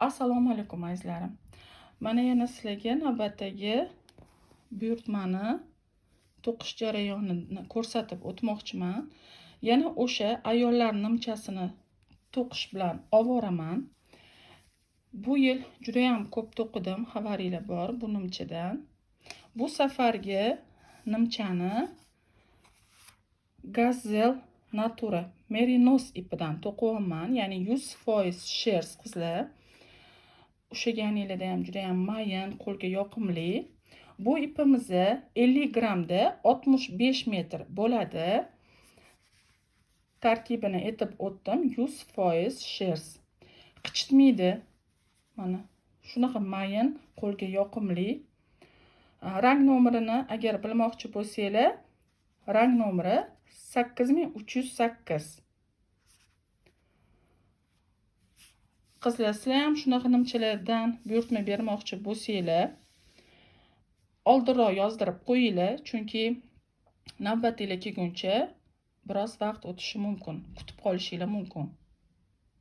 Assalomu alaykum, azizlarim. Mana, yana sizlarga navbatdagi buyurtmani to'qish jarayonini ko'rsatib o'tmoqchiman. Yana o'sha ayollar nimchasini to'qish bilan ovoraman. Bu yil judayam ko'p to'qidim, xabaringlar bor bu nimchadan. Bu safargi nimchani Gazel Natura Merinos ipidan to'qiyapman, ya'ni 100% шерсть, qizlar. Ushlaganinglarda ham judayam mayin, qo'lga yoqimli. Bu ipimizni 50 grammda 65 metr bo'ladi. Tarkibini aytib o'tdim, 100% шерсть. Qichitmaydi. Mana shunaqa mayin, qo'lga yoqimli. Rang nomerini agar bilmoqchi bo'lsanglar, rang nomeri 8308. Qizlar, sizlar ham shunaqa nimchalardan buyurtma bermoqchi bo'lsanglar, oldinroq yozdirib qo'yinglar, chunki navbatinglar kelguncha biroz vaqt o'tishi mumkin, kutib qolishinglar mumkin.